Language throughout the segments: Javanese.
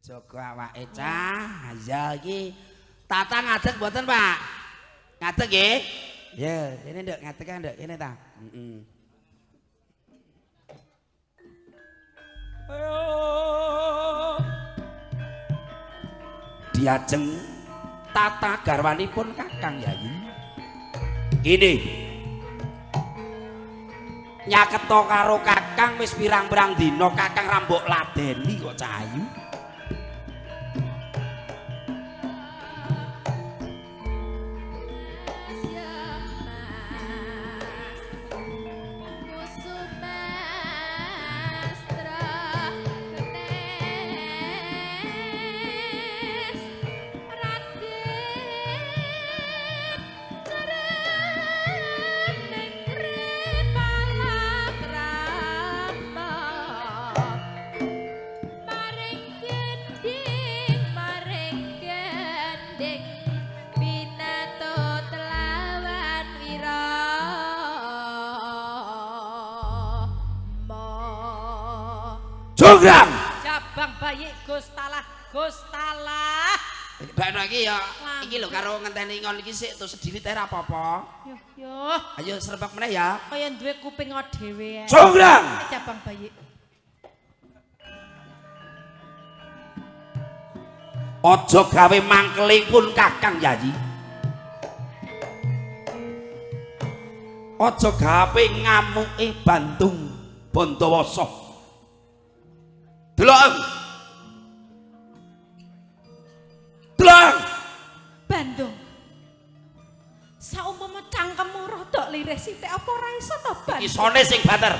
Jaga awake cah. Ya iki Tata ngadeg mboten, Pak? Ngadeg nggih? Ya, ini nduk ngadeg kan nduk, kene ta. Heeh. Ayo. Diajeng tata garwanipun Kakang Yayi. Gini. Nyaketo karo Kakang wis pirang-pirang dina Kakang rambok ladeni kok cahayu. Jonggrang. Jabang bayi Gustalah, Gustalah. Bakno iki ya, iki lho karo ngenteni ngon iki sik to sedilit ae ora apa-apa. Yo yo. Ayo srepek meneh ya. Kaya duwe kuping dhewe. Jonggrang. Jabang bayi. Aja gawe mangkelipun Kakang Yayi. Aja gawe ngamuke Bandung Bondowoso. Delok. Delok. Bandung. Saumpama cangkemmu rada lirih sithik apa ora iso to, Bandung? Iki sone sing banter.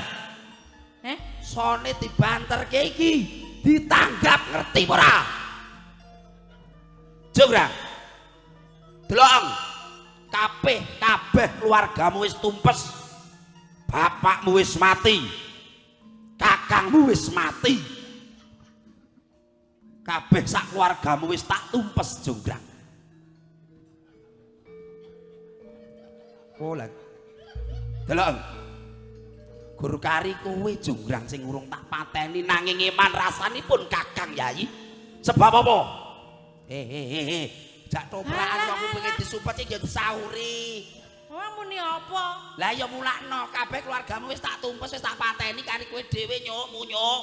Heh? Sone dibanterke iki, ditanggap ngerti ora? Jonggrang. Delok. Kabeh kabeh keluargamu wis tumpes. Bapakmu wis mati. Kakangmu wis mati. Kabeh sak keluargamu wis tak tumpes Jonggrang. Oh lah. Delok. Gur kari kowe Jonggrang sing urung tak pateni nanging iman rasanipun Kakang Yayi. Sebab apa? Jak toprakan wong pengen disumpet iki ya disauri. Wah muni apa? Lah ya mulakno kabeh keluargamu wis tak tumpes wis tak pateni kari kowe dhewe nyuk munyuk.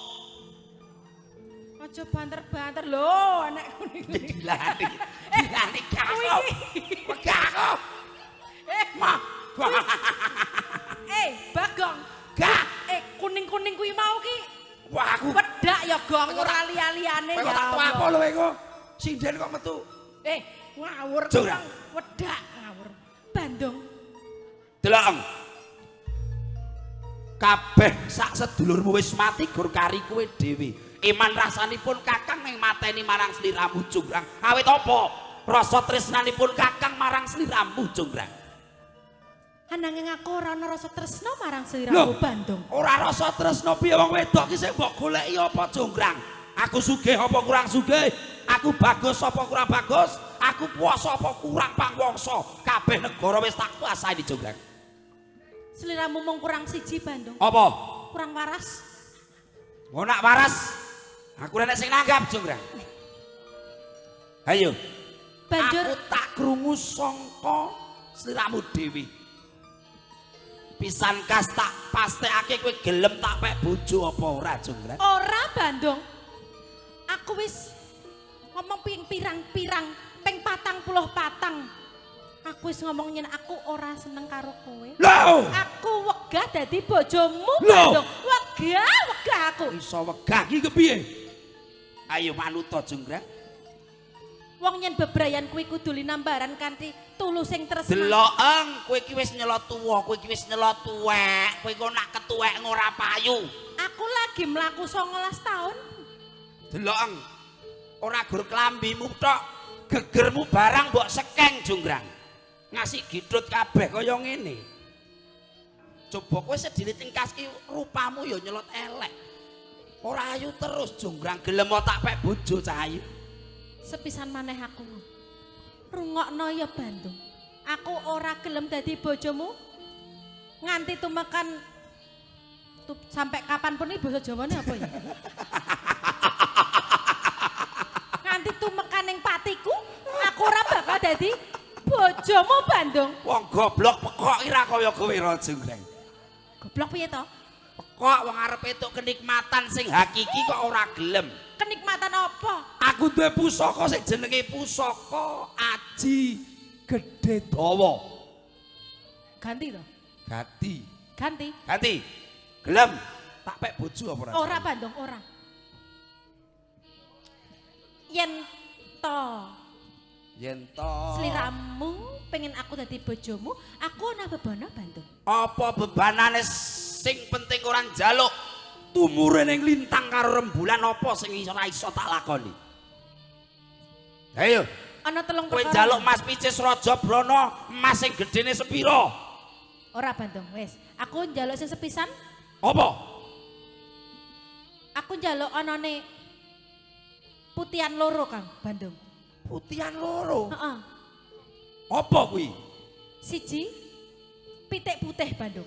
Aja banter-banter lho anakku niku. Dilani. Dilani gak aku. Wegah aku. Mah. Bagong. Gak. Kuning-kuning kuwi mau ki. Wah aku wedak ya Gong ora liya-liyane ya. Kowe tak apa lho kowe. Sinden kok metu. Ngawur kurang wedak ngawur. Bandung. Delok. Kabeh sak sedulurmu wis mati gur kari kowe dhewe. Iman rasanipun Kakang ning mateni marang sliramu Jonggrang. Awit apa? Rasa tresnanipun Kakang marang sliramu Jonggrang. Ananging aku ora ana rasa tresna marang sliramu Bandung. Ora rasa tresna piye wong wedok ki sing mbok goleki apa Jonggrang? Aku sugih apa kurang sugih? Aku bagus apa kurang bagus? Aku puasa apa kurang pangwangsa? Kabeh negara wis tak kuasai Jonggrang. Sliramu mung kurang siji Bandung. Apa? Kurang waras. Ngono nak waras. Aku ora nek sing nanggap Jonggrang. Ayo. Banjur aku tak krungu sangka sliramu dhewe. Pisan kas tak pastekake kowe gelem tak pek bojo apa ora Jonggrang? Ora Bandung. Aku wis ngomong ping pirang-pirang, ping 44. Aku wis ngomong yen aku ora seneng karo kowe. Lho, aku wegah dadi bojomu Bandung. Wegah, wegah aku. Iso wegah iki kepiye? Ayo manuta Jonggrang. Wong yen bebrayan kuwi kudu linambaran kanthi tulusing tresna. Deloken, kowe iki wis nyelot tuwa, kowe iki wis nyelot tuwek, kowe kok nak ketuwek ora payu. Aku lagi mlaku 19 tahun. Deloken. Ora gur klambimu tok, gegermu barang mbok sekeng Jonggrang. Ngasih gidut kabeh kaya ngene. Coba kowe sedilit tingkas ki rupamu ya nyelot elek. Ora ayu terus Jonggrang gelem tak pek bojo cah ayu. Sepisan maneh aku. Rungokno ya Bandung. Aku ora gelem dadi bojomu nganti tumekan sampai kapanpun iki basa Jawane apa ya? dadi bojomu Bandung. Wong goblok pekok ira kaya kowe Rara Jonggrang. Goblok piye to? Pekok wong arep entuk kenikmatan sing hakiki kok ora gelem. Kenikmatan apa? Aku duwe pusaka sing jenenge pusaka aji gedhe dawa. Ganti to? Ganti. Ganti. Ganti. Gelem. Tak pek bojo apa ora? Ora Bandung, ora. Yen to Yen to sliramu pengen aku dadi bojomu, aku ana bebana Bandung. Apa bebanane sing penting ora njaluk tumure ning lintang karo rembulan apa sing iso ora iso tak lakoni. Ayo, Ana telung kowe perkara. njaluk Mas Picis Raja Brana, emas sing gedene sepira? Ora Bandung, wis. Aku njaluk sing sepisan, Apa? aku njaluk anane putihan loro Kang Bandung. Putihan loro. Heeh. Apa kuwi? Siji pitik putih Bandung.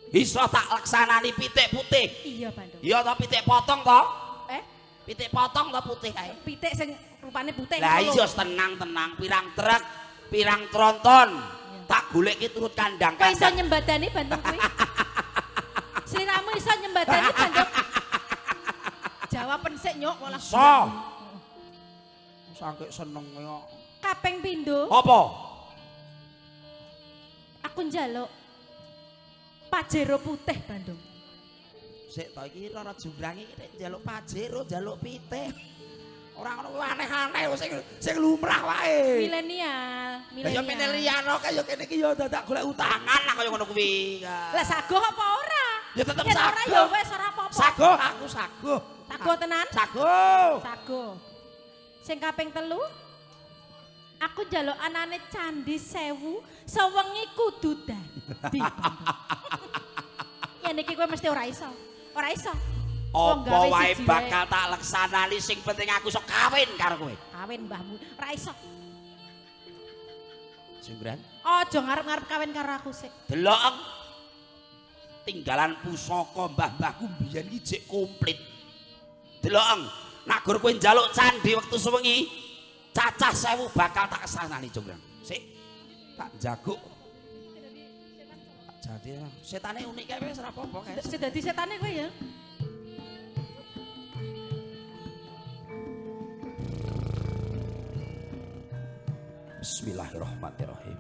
Iso tak laksanani pitik putih. Iya Bandung. Iya ta pitik potong to? Eh, Pitik potong to putih kae? pitik sing rupane putih. Lah ngono iya lho. tenang-tenang pirang truk, pirang tronton. Tak goleki turut kandang Kowe iso kandang. nyembadani Bandung kuwi? Sliramu iso nyembadani Bandung? Jawaben sik nyok malah. Iso. Saking senenge kok. Kaping pindho Apa? aku njaluk Pajero putih Bandung. Sik to iki Rara Jumbrang iki nek njaluk pajero, njaluk pitik. Ora ngono aneh-aneh sing sing lumrah wae. Milenial, Lah ya milenial. milenial kaya kene iki ya dadak golek utangan lah kaya ngono kuwi. Lah sagoh apa ora? Ya tetep Yen ora sagoh. ya wis ora apa-apa. Sagoh aku sagoh. Sagoh tenan? Sagoh. Sagoh. Sing kaping telu aku njaluk anane candi sewu sewengi kudu dadi. Yen iki kowe mesti ora iso. Ora iso. Wong Apa gawe wae siji bakal tak leksanani sing penting aku iso kawin karo kowe. Kawin mbahmu ora iso. Junggrang. Aja ngarep-ngarep kawin karo aku sik. Delok tinggalan pusaka mbah-mbahku mbiyen iki jek komplit. Delok nek gur kowe njaluk candi wektu sewengi cacah 1000 bakal tak kesanani Junggrang. Sik tak jaguk. Tak jadi setane unik kae wis ora apa-apa kae. Sing dadi setane kowe ya. Bismillahirrahmanirrahim.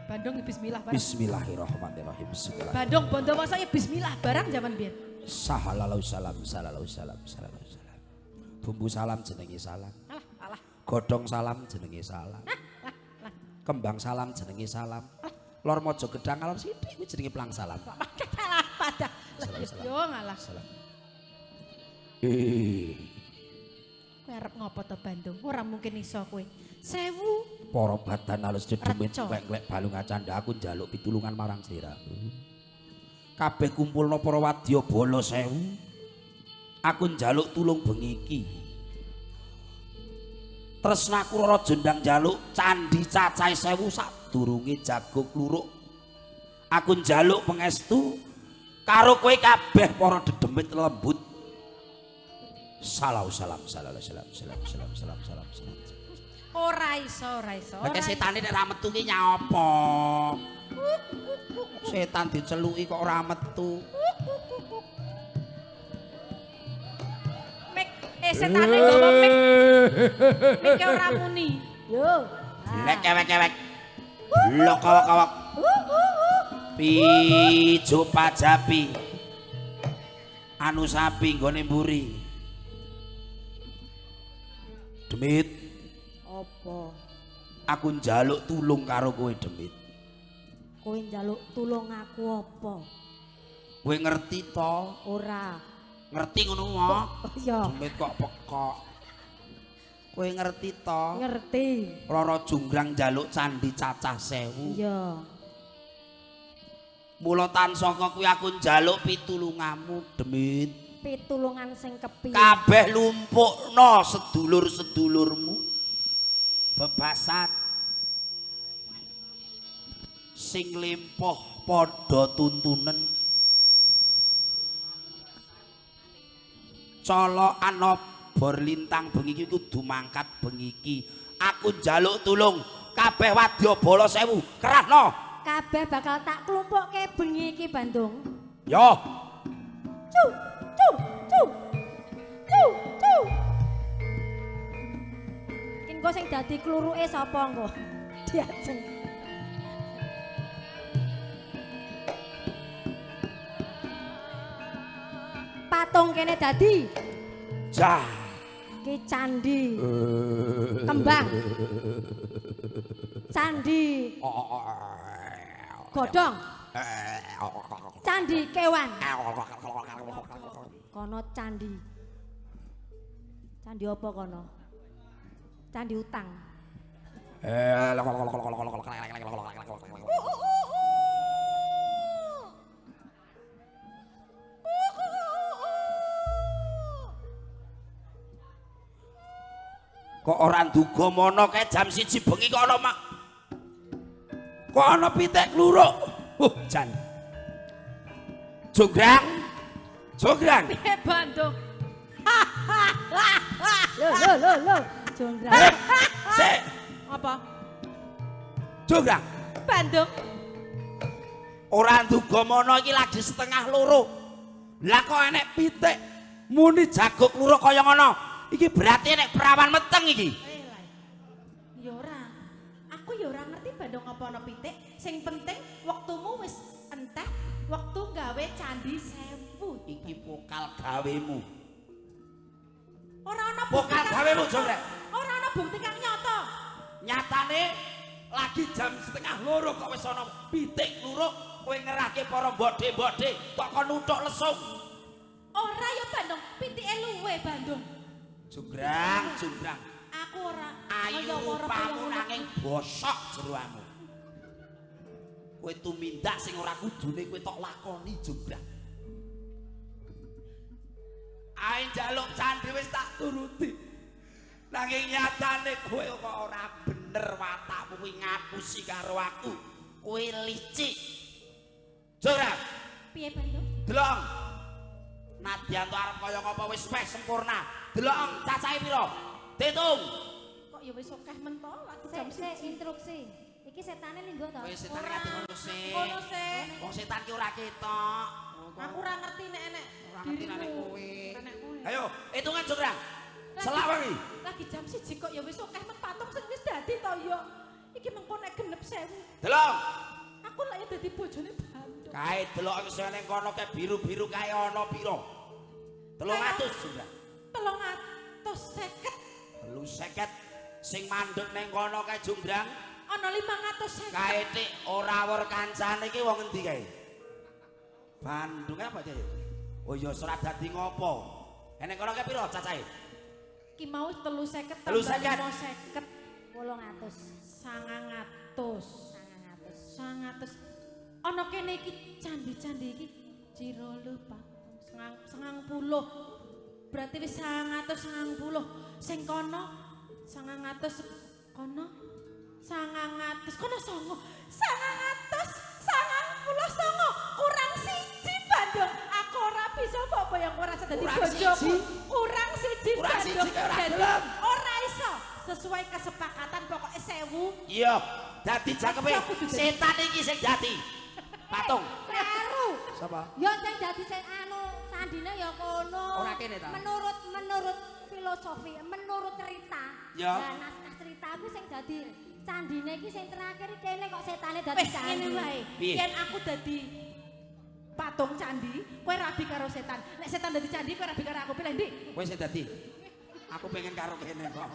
Bandung bismillah barang. Bismillahirrahmanirrahim. Bismillah. Bandung bondo masa ya bismillah barang zaman biyen. Sahalalau salam, salalau salam, salalau salam. Bumbu salam jenenge salam. Alah, alah. Godhong salam jenenge salam. Kembang salam jenenge salam. Lor mojo gedang alor sithik kuwi jenenge plang salam. Kalah pada. Salam, salam. Yo ngalah. Salam. Kowe arep ngopo to Bandung? Ora mungkin iso kowe. 1000 Para badan alus dedemit Reco. klek-klek balung acanda aku njaluk pitulungan marang sliramu. Kabeh kumpulna para wadya bala 1000. Aku njaluk tulung bengi iki. Tresnaku Rara Jondang njaluk candhi cacahe 1000 sadurunge jago kluruk. Aku njaluk pangestu karo kowe kabeh para dedemit lembut. Salam salam salam salam salam salam salam salam salam. Ora iso, ora iso. Lah setane nek ora metu ki nyapa? Setan diceluki kok ora metu. Mik, setane nggawa mik. Mike ora muni. Yo. Lek kewek-kewek. Lok kawak-kawak. Pijo pajapi. Anu sapi nggone mburi. Demit, Apa? aku njaluk tulung karo kowe Demit. Kowe njaluk tulung aku apa? Kowe ngerti to? Ora. Ngerti ngono wae. Iya. Demit kok pekok. Kowe ngerti to? Ngerti. Rara Jonggrang njaluk candhi cacah 1000. Iya. Mula tansaka kuwi aku njaluk pitulungamu, Demit. Pitulungan sing kepiye? Kabeh lumpukno sedulur-sedulurmu. Bebasat sing lempoh padha tuntunen. Colokan obor lintang bengi iki kudu mangkat bengi iki. Aku njaluk tulung Kabeh wadyabala 1000 kerahno. Kabeh bakal tak klumpukke bengi iki Bandung. Yo. Cu cu cu. Cu cu. Ki engko sing dadi kluruke sapa engko? Diajeng. Patung kene dadi. Jah. Ki candi. Kembang. Candi. Godhong. Candi kewan. Kono candi. Candi apa kono? Candi utang. Kok ora nduga mono kae jam 1 bengi kok ana mak. Kok ana pitik kluruk. Jan. Jonggrang. Jonggrang. Piye Bandung? Lho lho lho lho. Jonggrang. Sik. Apa? Jonggrang. Bandung. Ora nduga mono iki lagi 1:30. Lah kok enek pitik muni jago kluruk kaya ngono. Iki berarti nek perawan meteng iki. Ya ora. Aku ya ora ngerti Bandung apa ana pitik. Sing penting wektumu wis entek, wektu gawe candi 1000. Iki pokal gawemu. Ora ana bukti Pokal gawemu, Jonggrang. Ora ana bukti kang nyata. Nyatane lagi jam 1:30 kok wis ana pitik kluruk, kowe ngerahke para mbodhe-mbodhe kok kon nuthuk lesung. Ora ya Bandung, pitike luwe Bandung. Jonggrang, jonggrang. Aku ora ayu rupamu nanging bosok jeroanmu. Kowe tumindak sing ora kudune kowe tok lakoni jonggrang. Ae njaluk candhi wis tak turuti. Nanging nyatane kowe kok ora bener watakmu kuwi ngapusi karo aku. Kowe licik. Jonggrang. Piye Bandung? Delok. Nadyan to arep kaya ngapa wis meh sempurna. Delok cacahe pira? Ditung. Kok ya wis akeh men to lagi jam Sik 1. instruksi. Iki setane linggo to. Kowe setan kate ngono sik. Ngono sik. Wong setan ki ora ketok. Aku ora ngerti nek enek Ora ngerti nek dirimu. kowe. Nek kowe. Ayo, hitungan Jonggrang. Selak wengi. Lagi jam 1 kok ya wis akeh men patung sing wis dadi to ya. Iki mengko nek genep 1000. Delok. Aku lak ya dadi bojone Bandung. Kae delok wis ning kono kae biru-biru kae ana pira? 300 Jonggrang. 350. 350 sing mandek ning kono kae Jonggrang. Ana 550. Kae tik ora wor kancane iki wong endi kae? Bandung apa kae? Oh ya ora dadi ngopo. Ning kono kae pira cacahe? Ki mau 350 tambah 350. 550. 800. 900. 900. 900. Ana kene iki candi-candi iki Ciro lupa. 90. Berarti wis 990. Sing kono 900 kono 900 kono songo. 999 kurang siji Bandung. Aku ora bisa apa-apa yang ora iso dadi bojoku. Kurang siji Bandung. Ora iso sesuai kesepakatan pokoknya 1000. Iya, dadi jakepe setan iki sing dadi patung. Kleru. Sapa? Ya sing dadi sing anu sandine ya kono. Ora kene ta? Menurut filosofi, menurut cerita. Ya. Nah, naskah cerita aku sing dadi candine iki sing terakhir kene kok setane dadi Wis candi. ngene wae. Yen aku dadi patung candi, kowe rabi karo setan. Nek setan dadi candi, kowe rabi karo aku. Pilih ndi? Kowe sing dadi. Aku pengen karo kene kok.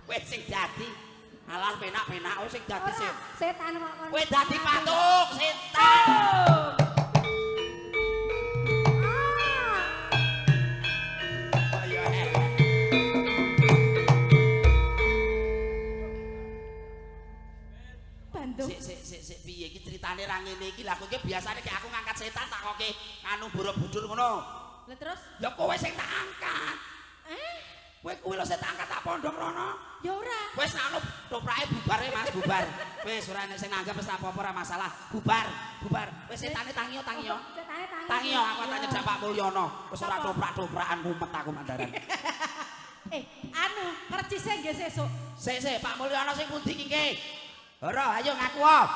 Kowe sing dadi. Alah penak-penak kowe sing dadi Ora, setan kok kono. Kowe dadi patung setan. Bandung. Sik piye iki critane ra ngene iki. Lah kowe iki biasane kayak aku ngangkat setan tak koke anu Borobudur ngono. Lah terus? Ya kowe sing tak angkat. Eh? Kowe kuwi lho sing tak angkat tak pondok rono. Ya ora. Wis nek anu toprake bubare Mas, bubar. Wis ora enek sing nanggap wis apa-apa ora masalah. Bubar, bubar. Wis setane tangiyo, tangiyo. Setane tangiyo. Tangiyo aku tak nyedak Pak Mulyono. Wis ora toprak-toprakan mumet aku mandaran. Anu kercise nggih sesuk. Sik sik Pak Mulyono sing pundi iki nggih? Ora, ayo ngaku oh.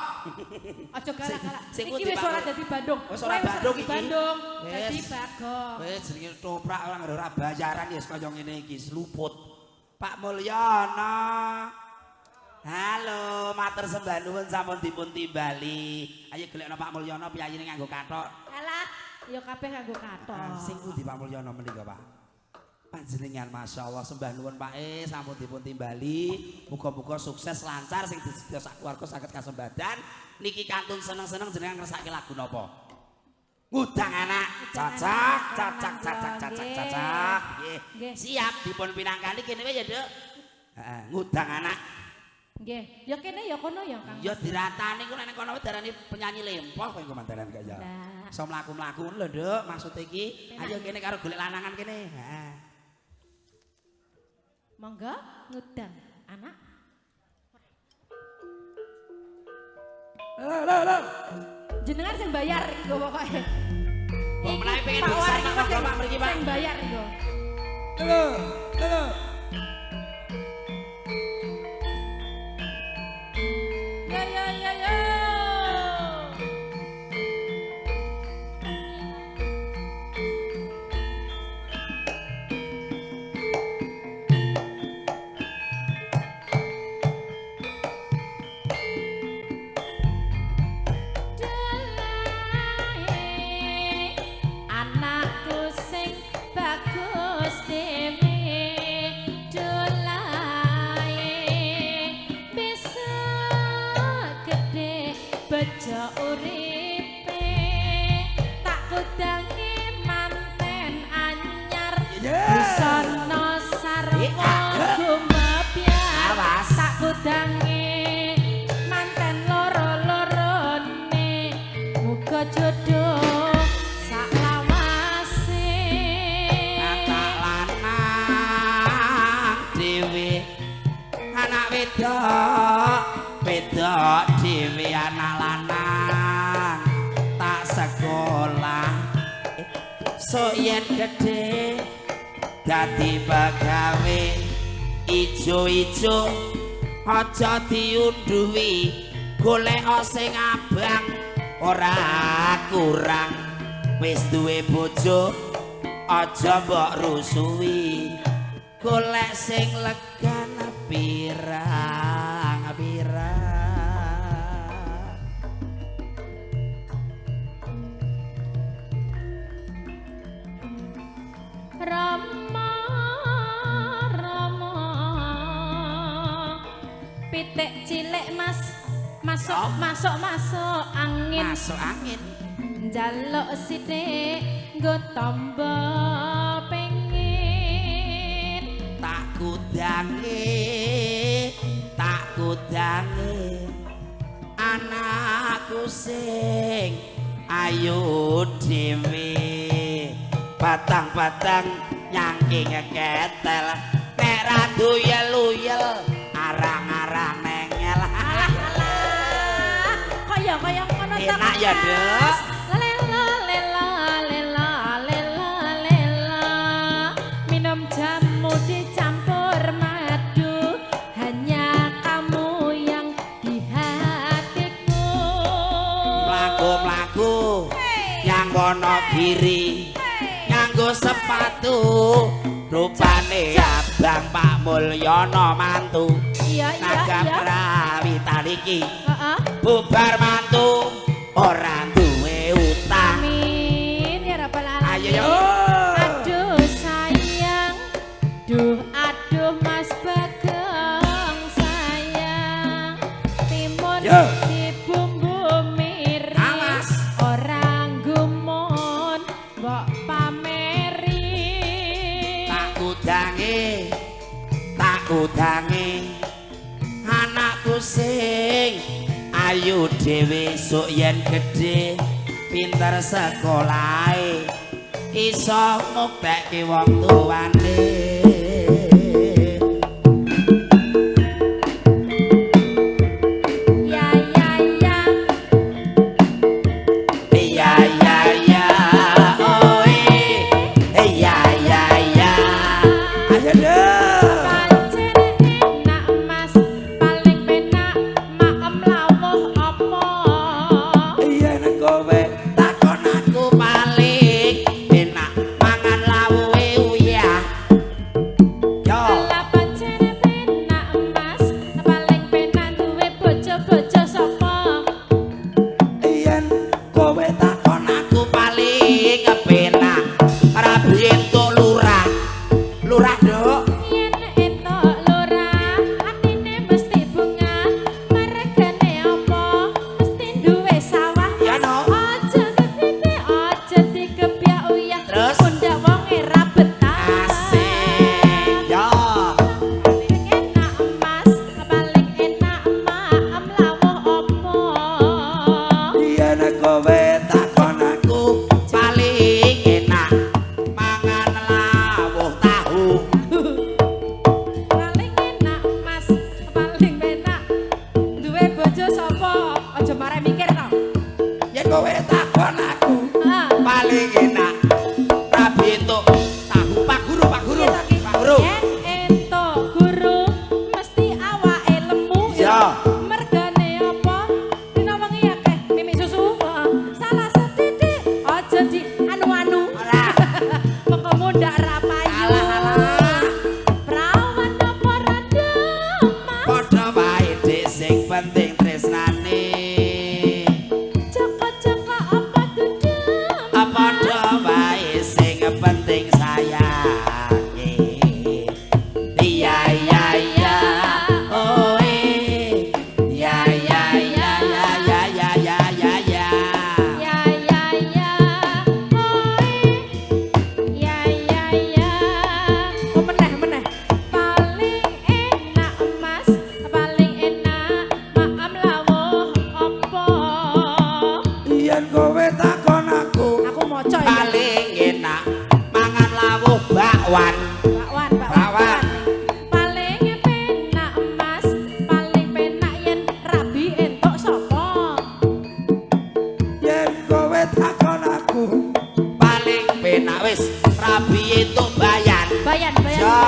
Aja galak-galak. Sing Iki wis ora dadi Bandung. Wis ora Bandung iki. Bandung dadi Bagong. Wis jenenge toprak ora ora bayaran ya kaya ngene iki luput. Pak Mulyono. Halo, matur sembah nuwun sampun dipun timbali. Ayo golekno Pak Mulyono piyayine nganggo kathok. Alah, ya kabeh nganggo kathok. Sing pundi Pak Mulyono menika, Pak? Panjenengan masyaallah sembah nuwun Pak sampun dipun timbali. Muga-muga sukses lancar sing disedya sak keluarga saged kasembadan. Niki kantun seneng-seneng jenengan ngersake lagu napa? Ngudang anak. Cacak cacak cacak cacak cacak. Nggih. Siap dipun pinangkani kene wae ya, Nduk. Heeh, ngudang anak. Nggih, ya kene ya kono ya, Kang. Ya diratani ku nek kono darani penyanyi lempoh kowe komandaran kaya. Iso mlaku-mlaku lho, Nduk, maksud iki. Ayo kene karo golek lanangan kene. Heeh. Monggo ngudang anak. Lho lho lho. Jenengan sing bayar iki pokoke. Wong menawi pengen bisa monggo Pak mriki, Pak. Sing bayar iki. Lho lho. Ya ya ya ya. Anakku sing bagus dhewe dolae bisa gede bejo uripe tak kudangi manten anyar busana sarwa gumebyar tak kudangi manten loro-lorone muga jodoh sak lawase. Anak lanang dhewe anak wedok wedok dhewe anak lanang tak sekolah sok yen gedhe dadi pegawe ijo-ijo aja diunduhi golek sing abang ora kurang wis duwe bojo aja mbok rusuhi golek sing legan pirang pirang. Rama Rama pitik cilik Mas masuk Oh. masuk masuk angin Masuk angin njaluk sithik nggo tombo pengin tak kudange anakku sing ayu dhewe batang-batang nyangking ketel nek ra duyel-uyel arang-arang nengel. Alah alah kaya kaya ngono ta Enak ya, Nduk. Lela lela lela lela lela minum jamu dicampur madu hanya kamu yang di hatiku. Mlaku-mlaku nyang kono kiri nganggo sepatu rupane abang Pak Mulyono mantu. Iya iya Nanggap iya. krawitan iki Heeh. bubar mantu ora duwe utang. Amin ya rabbal alamin. Ayo yo. Aduh sayang, duh aduh Mas Bagong sayang, timun Yo. dibumbu miris, Awas. orang gumun mbok pameri. Tak kudange anakku sing ayu dhewe sok yen gedhe pinter sekolahe iso nguktekke wong tuane. Ya ya ya. Ya ya ya oe ya ya ya. Ayo deh. Pancen enak Mas, paling penak maem penting tresnane. Joko-joko apa dudu Padha wae sing penting sayange. Iya iya iya oh eh. Ya ya ya ya ya ya ya ya ya. Ya ya ya oh ya ya ya. Oh meneh meneh. Paling enak Mas, paling enak maam lawuh apa? Yen kowe takon aku, Aku maca iki. Paling enak mangan lawuh bakwan. Bakwan, bakwan. Bakwan. Paling penak Mas, paling penak yen rabi entuk sapa? Yen kowe takon aku, Paling penak wis rabi entuk bayan. Bayan, bayan. Ya.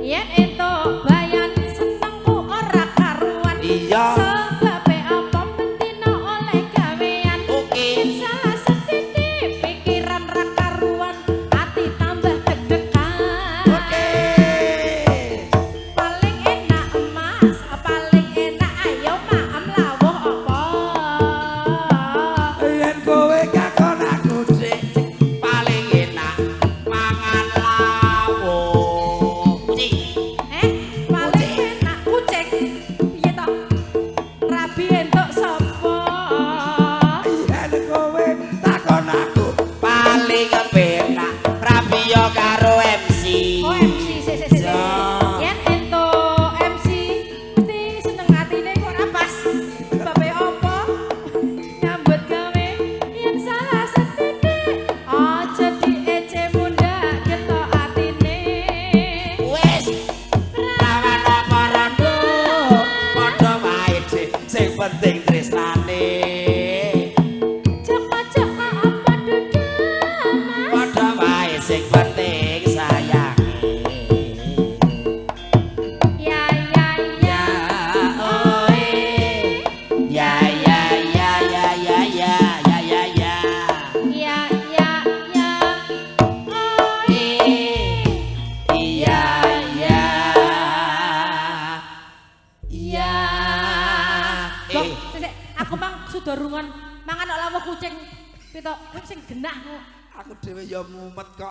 Yen entuk bayan senengku ora karuan. Iya. Sebabe apa bendina oleh gawean. Oke. Yen salah sethithik pikiran ra karuan, ati tambah deg-degan. Oke. Paling enak Mas, paling enak ayo maem lawuh apa? Yen kowe takon aku, Dik, Paling enak mangan lawuh. Kucing. Paling enak kucing. Piye to? Rabi entuk sapa? Yen kowe takon aku, Paling penak rabi yo karo MC. Oh MC, sik sik sik. Ya. Yen entuk MC mesti seneng atine kok ora pas. Bape apa? Nyambut gawe yen salah sethithik aja diece mundak ketok atine. Wis lawan apa rondo padha wae Dik, sing penting tresnane. Joko-joko apa dudu Mas? Padha wae sing penting sayange. Ya ya ya. Ya oh eh. Ya ya ya ya ya ya ya ya ya. Ya ya ya. Oh Eh, iya iya. Iya. Dok, Eh, sik, sik, aku mang sudah rungon mangan kok lawuh kucing. Pitok, kuwi sing genah kok. Aku dhewe ya mumet kok.